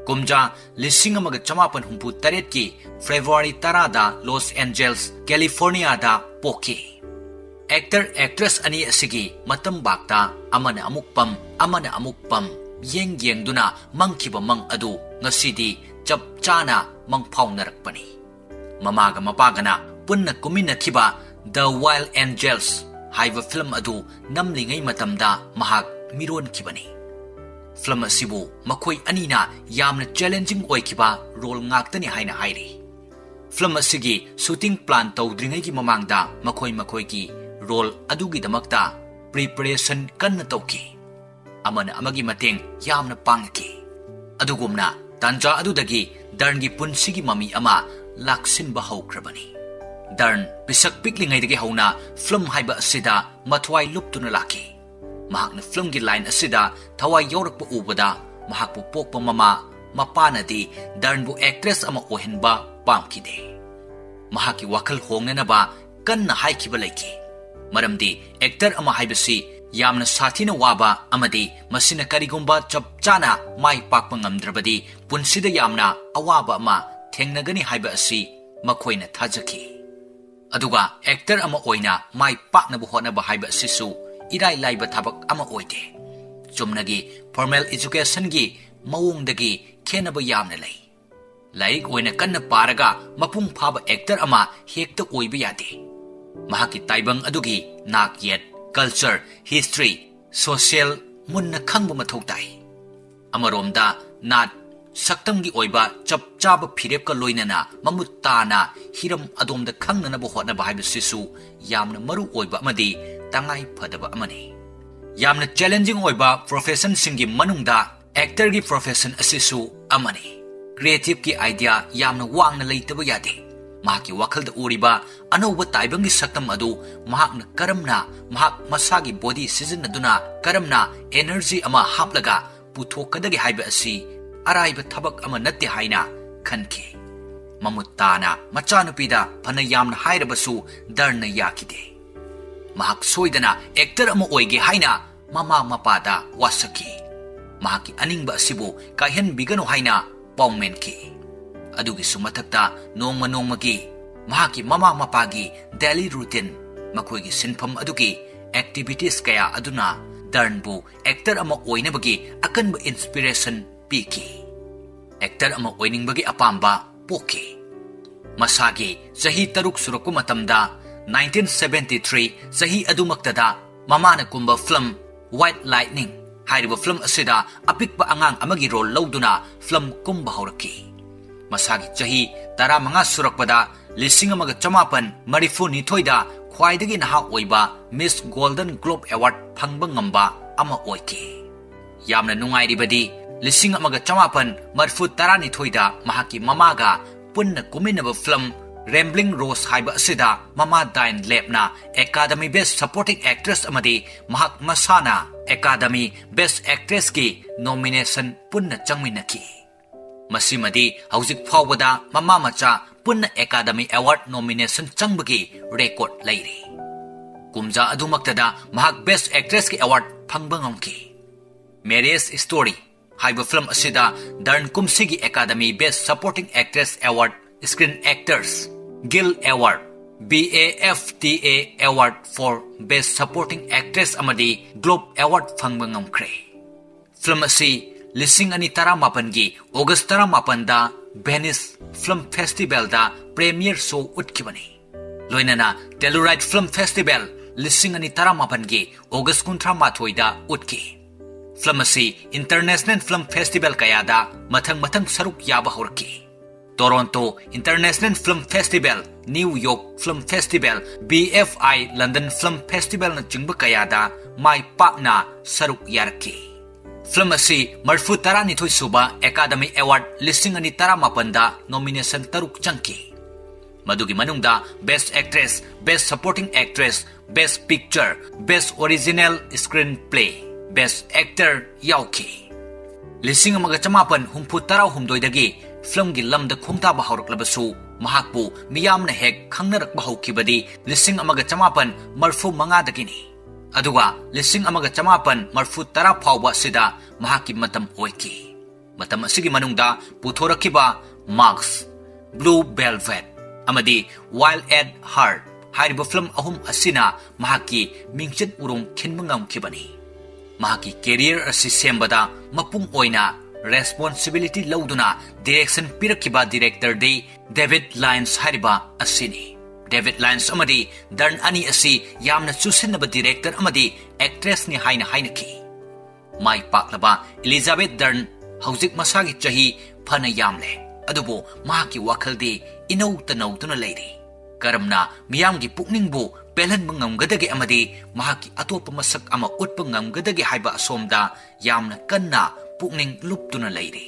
ꯀꯨꯝꯖꯥ ꯂꯤꯁꯤꯡ ꯑꯃꯒ ꯆꯃꯥꯄꯟ ꯍꯨꯝꯐꯨ ꯇꯔꯦꯠꯀꯤ February ꯇꯔꯥꯗ Los Angeles, Californiaꯗ ꯄꯣꯛꯈꯤ꯫ Actor, actress ꯑꯅꯤ ꯑꯁꯤꯒꯤ ꯃꯇꯝꯕꯥꯛꯇ ꯑꯃꯅ ꯑꯃꯨꯛ ꯄꯝ, ꯑꯃꯅ ꯑꯃꯨꯛ ꯄꯝ, ꯌꯦꯡ ꯌꯦꯡꯗꯨꯅ ꯃꯪꯈꯤꯕ ꯃꯪ ꯑꯗꯨ ꯉꯁꯤꯗꯤ ꯆꯞ ꯆꯥꯅ ꯃꯪꯐꯥꯎꯅꯔꯛꯄꯅꯤ꯫ ꯃꯃꯥꯒ ꯃꯄꯥꯒꯅ ꯄꯨꯟꯅ ꯀꯨꯝꯃꯤꯟꯅꯈꯤꯕ The Wild Angels ꯍꯥꯏꯕ film ꯑꯗꯨ ꯅꯝꯂꯤꯉꯩ ꯃꯇꯝꯗ ꯃꯍꯥꯛ ꯃꯤꯔꯣꯟꯈꯤꯕꯅꯤ꯫ Film ꯑꯁꯤꯕꯨ ꯃꯈꯣꯏ ꯑꯅꯤꯅ ꯌꯥꯝꯅ challenging ꯑꯣꯏꯈꯤꯕ role ꯉꯥꯛꯇꯅꯤ ꯍꯥꯏꯅ ꯍꯥꯏꯔꯤ꯫ Film ꯑꯁꯤꯒꯤ shooting plan ꯇꯧꯗ꯭ꯔꯤꯉꯩꯒꯤ ꯃꯃꯥꯡꯗ ꯃꯈꯣꯏ ꯃꯈꯣꯏꯒꯤ role ꯑꯗꯨꯒꯤꯗꯃꯛꯇ preparation ꯀꯟꯅ ꯇꯧꯈꯤ꯫ ꯑꯃꯅ ꯑꯃꯒꯤ ꯃꯇꯦꯡ ꯌꯥꯝꯅ ꯄꯥꯡꯈꯤ꯫ ꯑꯗꯨꯒꯨꯝꯅ ꯇꯥꯟꯖꯥ ꯑꯗꯨꯗꯒꯤ ꯗꯔꯟꯒꯤ ꯄꯨꯟꯁꯤꯒꯤ ꯃꯃꯤ ꯑꯃ ꯂꯥꯛꯁꯤꯟꯕ ꯍꯧꯈ꯭ꯔꯕꯅꯤ꯫ ꯗꯔꯟ ꯄꯤꯁꯛ ꯄꯤꯛꯂꯤꯉꯩꯗꯒꯤ ꯍꯧꯅ film ꯍꯥꯏꯕ ꯑꯁꯤꯗ ꯃꯊ꯭ꯋꯥꯏ ꯂꯨꯞꯇꯨꯅ ꯂꯥꯛꯈꯤ꯫ ꯃꯍꯥꯛꯅ filmꯒꯤ line ꯑꯁꯤꯗ ꯊꯋꯥꯏ ꯌꯥꯎꯔꯛꯄ ꯎꯕꯗ ꯃꯍꯥꯛꯄꯨ ꯄꯣꯛꯄ ꯃꯃꯥ ꯃꯄꯥꯅꯗꯤ ꯗꯔꯟꯕꯨ actress ꯑꯃ ꯑꯣꯏꯍꯟꯕ ꯄꯥꯝꯈꯤꯗꯦ꯫ ꯃꯍꯥꯛꯀꯤ ꯋꯥꯈꯜ ꯍꯣꯡꯅꯅꯕ ꯀꯟꯅ ꯍꯥꯏꯈꯤꯕ ꯂꯩꯈꯤ꯫ ꯃꯔꯝꯗꯤ actor ꯑꯃ ꯍꯥꯏꯕꯁꯤ ꯌꯥꯝꯅ ꯁꯥꯊꯤꯅ ꯋꯥꯕ ꯑꯃꯗꯤ ꯃꯁꯤꯅ ꯀꯔꯤꯒꯨꯝꯕ ꯆꯞ ꯆꯥꯅ ꯃꯥꯏ ꯄꯥꯛꯄ ꯉꯝꯗ꯭ꯔꯕꯗꯤ ꯄꯨꯟꯁꯤꯗ ꯌꯥꯝꯅ ꯑꯋꯥꯕ ꯑꯃ ꯊꯦꯡꯅꯒꯅꯤ ꯍꯥꯏꯕ ꯑꯁꯤ ꯃꯈꯣꯏꯅ ꯊꯥꯖꯈꯤ꯫ ꯑꯗꯨꯒ actor ꯑꯃ ꯑꯣꯏꯅ ꯃꯥꯏ ꯄꯥꯛꯅꯕ ꯍꯣꯠꯅꯕ ꯍꯥꯏꯕ ꯑꯁꯤꯁꯨ ꯏꯔꯥꯏ ꯂꯥꯏꯕ ꯊꯕꯛ ꯑꯃ ꯑꯣꯏꯗꯦ꯫ ꯆꯨꯝꯅꯒꯤ formal educationꯒꯤ ꯃꯑꯣꯡꯗꯒꯤ ꯈꯦꯠꯅꯕ ꯌꯥꯝꯅ ꯂꯩ꯫ ꯂꯥꯏꯔꯤꯛ ꯑꯣꯏꯅ ꯀꯟꯅ ꯄꯥꯔꯒ ꯃꯄꯨꯡ ꯐꯥꯕ actor ꯑꯃ ꯍꯦꯛꯇ ꯑꯣꯏꯕ ꯌꯥꯗꯦ꯫ ꯃꯍꯥꯛꯀꯤ ꯇꯥꯏꯕꯪ ꯑꯗꯨꯒꯤ ꯅꯥꯛ ꯌꯦꯠ, culture, history, social ꯃꯨꯟꯅ ꯈꯪꯕ ꯃꯊꯧ ꯇꯥꯏ꯫ ꯑꯃꯔꯣꯝꯗ ꯅꯥꯠ, ꯁꯛꯇꯝꯒꯤ ꯑꯣꯏꯕ ꯆꯞ ꯆꯥꯕ ꯐꯤꯔꯦꯞꯀ ꯂꯣꯏꯅꯅ ꯃꯃꯨꯠ ꯇꯥꯅ ꯍꯤꯔꯝ ꯑꯗꯣꯝꯗ ꯈꯪꯅꯅꯕ ꯍꯣꯠꯅꯕ ꯍꯥꯏꯕꯁꯤꯁꯨ ꯌꯥꯝꯅ ꯃꯔꯨ ꯑꯣꯏꯕ ꯑꯃꯗꯤ ꯇꯉꯥꯏ ꯐꯗꯕ ꯑꯃꯅꯤ꯫ ꯌꯥꯝꯅ challenging ꯑꯣꯏꯕ professionꯁꯤꯡꯒꯤ ꯃꯅꯨꯡꯗ actorꯒꯤ profession ꯑꯁꯤꯁꯨ ꯑꯃꯅꯤ꯫ Creativeꯀꯤ idea ꯌꯥꯝꯅ ꯋꯥꯡꯅ ꯂꯩꯇꯕ ꯌꯥꯗꯦ꯫ ꯃꯍꯥꯛꯀꯤ ꯋꯥꯈꯜꯗ ꯎꯔꯤꯕ ꯑꯅꯧꯕ ꯇꯥꯏꯕꯪꯒꯤ ꯁꯛꯇꯝ ꯑꯗꯨ ꯃꯍꯥꯛꯅ ꯀꯔꯝꯅ, ꯃꯍꯥꯛ ꯃꯁꯥꯒꯤ ꯕꯣꯗꯤ ꯁꯤꯖꯤꯟꯅꯗꯨꯅ ꯀꯔꯝꯅ ꯑꯦꯅꯔꯖꯤ ꯑꯃ ꯍꯥꯞꯂꯒ ꯄꯨꯊꯣꯛꯀꯗꯒꯦ ꯍꯥꯏꯕ ꯑꯁꯤ ꯑꯔꯥꯏꯕ ꯊꯕꯛ ꯑꯃ ꯅꯠꯇꯦ ꯍꯥꯏꯅ ꯈꯟꯈꯤ꯫ ꯃꯃꯨꯠ ꯇꯥꯅ ꯃꯆꯥꯅꯨꯄꯤꯗ ꯐꯅ ꯌꯥꯝꯅ ꯍꯥꯏꯔꯕꯁꯨ ꯗꯔꯟꯅ ꯌꯥꯈꯤꯗꯦ꯫ ꯃꯍꯥꯛ ꯁꯣꯏꯗꯅ ꯑꯦꯛꯇꯔ ꯑꯃ ꯑꯣꯏꯒꯦ ꯍꯥꯏꯅ ꯃꯃꯥ ꯃꯄꯥꯗ ꯋꯥꯁꯛꯈꯤ꯫ ꯃꯍꯥꯛꯀꯤ ꯑꯅꯤꯡꯕ ꯑꯁꯤꯕꯨ ꯀꯥꯏꯍꯟꯕꯤꯒꯅꯨ ꯍꯥꯏꯅ ꯄꯥꯎꯃꯦꯟꯈꯤ꯫ ꯑꯗꯨꯒꯤꯁꯨ ꯃꯊꯛꯇ ꯅꯣꯡꯃ ꯅꯣꯡꯃꯒꯤ ꯃꯍꯥꯛꯀꯤ ꯃꯃꯥ ꯃꯄꯥꯒꯤ ꯗꯦꯂꯤ ꯔꯨꯇꯤꯟ, ꯃꯈꯣꯏꯒꯤ ꯁꯤꯟꯐꯝ ꯑꯗꯨꯒꯤ ꯑꯦꯛꯇꯤꯚꯤꯇꯤꯁ ꯀꯌꯥ ꯑꯗꯨꯅ ꯗꯔꯟꯕꯨ ꯑꯦꯛꯇꯔ ꯑꯃ ꯑꯣꯏꯅꯕꯒꯤ ꯑꯀꯟꯕ ꯏꯟꯁꯄꯤꯔꯦꯁꯟ ꯄꯤꯈꯤ꯫ ꯑꯦꯛꯇꯔ ꯑꯃ ꯑꯣꯏꯅꯤꯡꯕꯒꯤ ꯑꯄꯥꯝꯕ ꯄꯣꯛꯈꯤ꯫ ꯃꯁꯥꯒꯤ ꯆꯍꯤ ꯇꯔꯨꯛ ꯁꯨꯔꯛꯄ ꯃꯇꯝꯗ, nineteen seventy three ꯆꯍꯤ ꯑꯗꯨꯃꯛꯇꯗ ꯃꯃꯥꯅ ꯀꯨꯝꯕ ꯐꯤꯂꯝ White Lightning ꯍꯥꯏꯔꯤꯕ ꯐꯤꯂꯝ ꯑꯁꯤꯗ ꯑꯄꯤꯛꯄ ꯑꯉꯥꯡ ꯑꯃꯒꯤ ꯔꯣꯜ ꯂꯧꯗꯨꯅ ꯐꯤꯂꯝ ꯀꯨꯝꯕ ꯍꯧꯔꯛꯈꯤ꯫ ꯃꯁꯥꯒꯤ ꯆꯍꯤ ꯇꯔꯥꯃꯉꯥ ꯁꯨꯔꯛꯄꯗ, ꯂꯤꯁꯤꯡ ꯑꯃꯒ ꯆꯃꯥꯄꯟ ꯃꯔꯤꯐꯨ ꯅꯤꯊꯣꯏꯗ ꯈ꯭ꯋꯥꯏꯗꯒꯤ ꯅꯍꯥ ꯑꯣꯏꯕ ꯃꯤꯁ ꯒꯣꯜꯗꯟ ꯒ꯭ꯂꯣꯕ ꯑꯦꯋꯥꯔꯗ ꯐꯪꯕ ꯉꯝꯕ ꯑꯃ ꯑꯣꯏꯈꯤ꯫ ꯌꯥꯝꯅ ꯅꯨꯡꯉꯥꯏꯔꯤꯕꯗꯤ, ꯂꯤꯁꯤꯡ ꯑꯃꯒ ꯆꯃꯥꯄꯟ ꯃꯔꯤꯐꯨ ꯇꯔꯥꯅꯤꯊꯣꯏꯗ ꯃꯍꯥꯛꯀꯤ ꯃꯃꯥꯒ ꯄꯨꯟꯅ ꯀꯨꯝꯃꯤꯟꯅꯕ ꯐꯤꯂꯝ ꯔꯦꯝꯕ꯭ꯂꯤꯡ ꯔꯣꯁ ꯍꯥꯏꯕ ꯑꯁꯤꯗ ꯃꯃꯥ ꯗꯥꯏꯟ ꯂꯦꯞꯅ ꯑꯦꯀꯥꯗꯃꯤ ꯕꯦꯁ ꯁꯄꯣꯔꯇꯤꯡ ꯑꯦꯛꯇ꯭ꯔꯦꯁ ꯑꯃꯗꯤ ꯃꯍꯥꯛ ꯃꯁꯥꯅ ꯑꯦꯀꯥꯗꯃꯤ ꯕꯦꯁ ꯑꯦꯛꯇ꯭ꯔꯦꯁꯀꯤ ꯅꯣꯃꯤꯅꯦꯁꯟ ꯄꯨꯟꯅ ꯆꯪꯃꯤꯟꯅꯈꯤ꯫ ꯃꯁꯤꯃꯗꯤ ꯍꯧꯖꯤꯛ ꯐꯥꯎꯕꯗ ꯃꯃꯥ ꯃꯆꯥ ꯄꯨꯟꯅ ꯑꯦꯀꯥꯗꯃꯤ ꯑꯦꯋꯥꯔꯗ ꯅꯣꯃꯤꯅꯦꯁꯟ ꯆꯪꯕꯒꯤ ꯔꯦꯀꯣꯔꯗ ꯂꯩꯔꯤ꯫ ꯀꯨꯝꯖꯥ ꯑꯗꯨꯃꯛꯇꯗ ꯃꯍꯥꯛ ꯕꯦꯁ ꯑꯦꯛꯇ꯭ꯔꯦꯁꯀꯤ ꯑꯦꯋꯥꯔꯗ ꯐꯪꯕ ꯉꯝꯈꯤ꯫ ꯃꯦꯔꯤꯌꯦꯖ ꯁ꯭ꯇꯣꯔꯤ ꯍꯥꯏꯕ ꯐꯤꯂꯝ ꯑꯁꯤꯗ ꯗꯔꯟ ꯀꯨꯝꯁꯤꯒꯤ academy best supporting actress award, screen actors guild award, B A F T A Award for Best Supporting Actress ꯑꯃꯗꯤ ꯒ꯭ꯂꯣꯕ ꯑꯦꯋꯥꯔꯗ ꯐꯪꯕ ꯉꯝꯈ꯭ꯔꯦ꯫ ꯐꯤꯂꯝ ꯑꯁꯤ ꯂꯤꯁꯤꯡ ꯑꯅꯤ ꯇꯔꯥꯃꯥꯄꯟꯒꯤ ꯑꯣꯒꯁ ꯇꯔꯥꯃꯥꯄꯟꯗ ꯚꯦꯅꯤꯁ ꯐꯤꯂꯝ ꯐꯦꯁꯇꯤꯚꯦꯜꯗ ꯄ꯭ꯔꯦꯃꯤꯌꯔ ꯁꯣ ꯎꯠꯈꯤꯕꯅꯤ꯫ ꯂꯣꯏꯅꯅ ꯇꯦꯂꯨꯔꯥꯏꯗ ꯐꯤꯂꯝ ꯐꯦꯁꯇꯤꯚꯦꯜ ꯂꯤꯁꯤꯡ ꯑꯅꯤ ꯇꯔꯥꯃꯥꯄꯟꯒꯤ ꯑꯣꯒꯁ ꯀꯨꯟꯊ꯭ꯔꯥ ꯃꯥꯊꯣꯏꯗ ꯎꯠꯈꯤ꯫ ꯐꯤꯂꯝ ꯑꯁꯤ ꯏꯟꯇꯔꯅꯦꯁꯅꯦꯜ ꯐꯤꯂꯝ ꯐꯦꯁꯇꯤꯚꯦꯜ ꯀꯌꯥꯗ ꯃꯊꯪ ꯃꯊꯪ ꯁꯔꯨꯛ ꯌꯥꯕ ꯍꯧꯔꯛꯈꯤ꯫ Toronto international film festival, New York film festival, B F I London film ꯐꯦꯁꯇꯤꯚꯦꯜꯅꯆꯤꯡꯕ ꯀꯌꯥꯗ ꯃꯥꯏ ꯄꯥꯛꯅ ꯁꯔꯨꯛ ꯌꯥꯔꯛꯈꯤ꯫ ꯐꯤꯂꯝ ꯑꯁꯤ ꯃꯔꯤꯐꯨ ꯇꯔꯥꯅꯤꯊꯣꯏ ꯁꯨꯕ ꯑꯦꯀꯥꯗꯃꯤ ꯑꯦꯋꯥꯔꯗ ꯂꯤꯁꯤꯡ ꯑꯅꯤ ꯇꯔꯥꯃꯥꯄꯟꯗ ꯅꯣꯃꯤꯅꯦꯁꯟ ꯇꯔꯨꯛ ꯆꯪꯈꯤ꯫ ꯃꯗꯨꯒꯤ ꯃꯅꯨꯡꯗ Best Actress, Best Supporting Actress, Best Picture, Best Original Screenplay, Best Actor ꯌꯥꯎꯈꯤ꯫ ꯂꯤꯁꯤꯡ ꯑꯃꯒ ꯆꯃꯥꯄꯟ ꯍꯨꯝꯐꯨ ꯇꯔꯥꯍꯨꯝꯗꯣꯏꯗꯒꯤ ꯐꯤꯂꯝꯒꯤ ꯂꯝꯗ ꯈꯣꯡꯗꯥꯕ ꯍꯧꯔꯛꯂꯕꯁꯨ, ꯃꯍꯥꯛꯄꯨ ꯃꯤꯌꯥꯝꯅ ꯍꯦꯛ ꯈꯪꯅꯔꯛꯄ ꯍꯧꯈꯤꯕꯗꯤ ꯂꯤꯁꯤꯡ ꯑꯃꯒ ꯆꯃꯥꯄꯟ ꯃꯔꯐꯨ ꯃꯉꯥꯗꯒꯤꯅꯤ꯫ ꯑꯗꯨꯒ ꯂꯤꯁꯤꯡ ꯑꯃꯒ ꯆꯃꯥꯄꯟ ꯃꯔꯐꯨ ꯇꯔꯥ ꯐꯥꯎꯕ ꯑꯁꯤꯗ ꯃꯍꯥꯛꯀꯤ ꯃꯇꯝ ꯑꯣꯏꯈꯤ꯫ ꯃꯇꯝ ꯑꯁꯤꯒꯤ ꯃꯅꯨꯡꯗ ꯄꯨꯊꯣꯔꯛꯈꯤꯕ Mask, Blue Velvet ꯑꯃꯗꯤ Wild at Heart ꯍꯥꯏꯔꯤꯕ ꯐꯤꯂꯝ ꯑꯍꯨꯝ ꯑꯁꯤꯅ ꯃꯍꯥꯛꯀꯤ ꯃꯤꯡꯆꯠ ꯎꯔꯣꯡ ꯈꯤꯟꯕ ꯉꯝꯈꯤꯕꯅꯤ꯫ ꯃꯍꯥꯛꯀꯤ career ꯑꯁꯤ ꯁꯦꯝꯕꯗ ꯃꯄꯨꯡ ꯑꯣꯏꯅ responsibility ꯂꯧꯗꯨꯅ direction ꯄꯤꯔꯛꯈꯤꯕ directorꯗꯤ David Lyons ꯍꯥꯏꯔꯤꯕ ꯑꯁꯤꯅꯤ꯫ David Lyons ꯑꯃꯗꯤ Dern ꯑꯅꯤ ꯑꯁꯤ ꯌꯥꯝꯅ ꯆꯨꯁꯤꯟꯅꯕ director ꯑꯃꯗꯤ actressꯅꯤ ꯍꯥꯏꯅ ꯍꯥꯏꯅꯈꯤ꯫ ꯃꯥꯏ ꯄꯥꯛꯂꯕ Elizabeth Dern ꯍꯧꯖꯤꯛ ꯃꯁꯥꯒꯤ ꯆꯍꯤ ꯐꯅ ꯌꯥꯝꯂꯦ, ꯑꯗꯨꯕꯨ ꯃꯍꯥꯛꯀꯤ ꯋꯥꯈꯜꯗꯤ ꯏꯅꯧ ꯇꯅꯧꯗꯨꯅ ꯂꯩꯔꯤ꯫ ꯀꯔꯝꯅ ꯃꯤꯌꯥꯝꯒꯤ ꯄꯨꯛꯅꯤꯡꯕꯨ ꯄꯦꯜꯍꯟꯕ ꯉꯝꯒꯗꯒꯦ ꯑꯃꯗꯤ ꯃꯍꯥꯛꯀꯤ ꯑꯇꯣꯞꯄ ꯃꯁꯛ ꯑꯃ ꯎꯠꯄ ꯉꯝꯒꯗꯒꯦ ꯍꯥꯏꯕ ꯑꯁꯣꯝꯗ ꯌꯥꯝꯅ ꯀꯟꯅ ꯄꯨꯛꯅꯤꯡ ꯂꯨꯞꯇꯨꯅ ꯂꯩꯔꯤ꯫